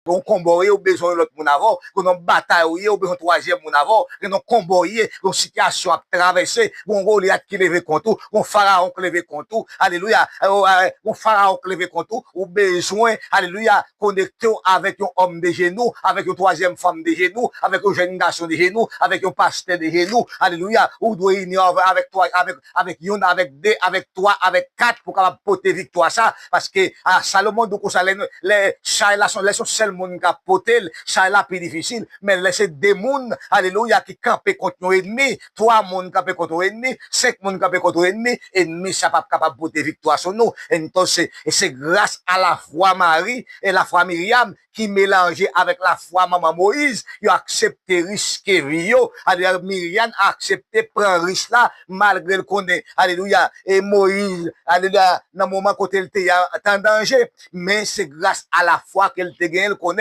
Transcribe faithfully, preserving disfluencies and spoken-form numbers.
Gen yon konba w ye, ou bezwen yon lòt moun avè w. Gen yon batay ou ye, ou bezwen yon twazyèm moun avè w. Gen yon konba w ye, gen yon sitiyasyon ap travèse, gen yon Golyat ki leve kont ou, gen yon Farawon ki leve kont ou. Alelouya. Gen yon Farawon ki leve kont ou, ou bezwen, alelouya, konekte w avèk yon òm de jenou, avèk yon twazyèm fanm de jenou, avèk yon jèn gason de jenou, avèk yon pastè de jenou. Alelouya. Ou dwe ini avèk, avèk twa, avèk, avèk youn, avèk de, avèk twa, avèk kat pou kapab pote viktwa sa. Paske a Salomon di konsa, lè, lè chay la, se lè se yon sèl moun k ap pote l, chay la pi difisil. Men lè se de moun, alelouya, ki kanpe kont yon ènmi, twa moun kanpe kont yon ènmi, senk moun kanpe kont yon ènmi, ènmi sa p ap kapab pote viktwa sou nou. Entonse, e se gras a lafwa Mari e lafwa Miryam ki melanje avèk lafwa manman Moyiz, yo aksepte riske vi yo. Alelouya, Miryam aksepte pran risk la, malgre l konnen, alelouya, e Moyiz, alelouya, nan moman kote l te ye a, te an danje, men se gras a lafwa ke l te genyen, l konnen